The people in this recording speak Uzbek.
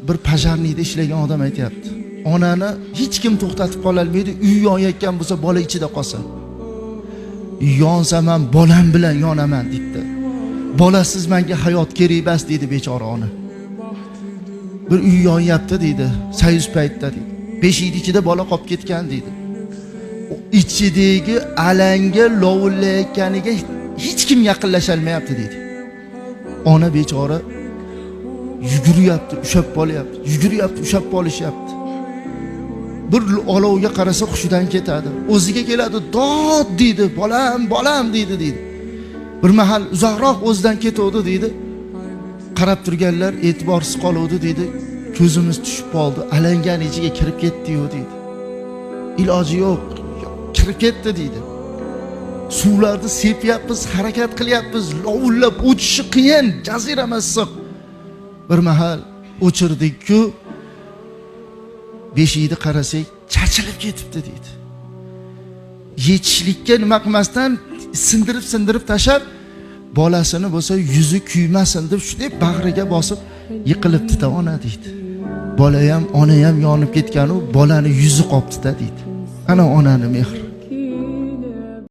Bir пожарный da ishlagan odam aytyapti. Onani hech kim to'xtatib qololmaydi, uy yonayotgan bo'lsa, bola ichida qolsa. Yonsam ham bolam bilan yonaman deydi. Bolasiz menga hayot kerak emas deydi bechora ona. Bir uy yonyapti deydi, союз paytda deydi. Beshikni ichida bola qolib ketgan deydi. Ichidagi alanga lovullayotganiga hech kim yaqinlasholmayapti deydi. Ona bechora yuguryapti, ushlab qolyapti, yuguryapti, ushlab qolishyapti. Bir olovga qarasa hushidan ketadi. O'ziga keladi, dod deydi, bolam, bolam deydi deydi. Bir mahal uzoqroq o'zidan ketuvdi deydi. Qarab turganlar e'tiborsiz qoluvdi deydi. Ko'zimiz tushib qoldi, alangani ichiga kirib ketdi-yu deydi. Iloji yo'q, kirib ketdi deydi. Suvlarni sepyapmiz, harakat qilyapmiz, lovullab o'chishi qiyin, jazirama issiq. Bir mahal o'chirdik-ku, beshikni qarasak, chachilib ketibdi deydi. Yechishlikka nima qilmasdan sindirib-sindirib tashlab, bolasini bo'lsa yuzi kuymasin deb shunday bag'riga bosib yiqilibdi-da ona deydi. Bola ham, ona ham yonib ketgan-u, bolani yuzi qopti-da deydi. Ana onani mehri.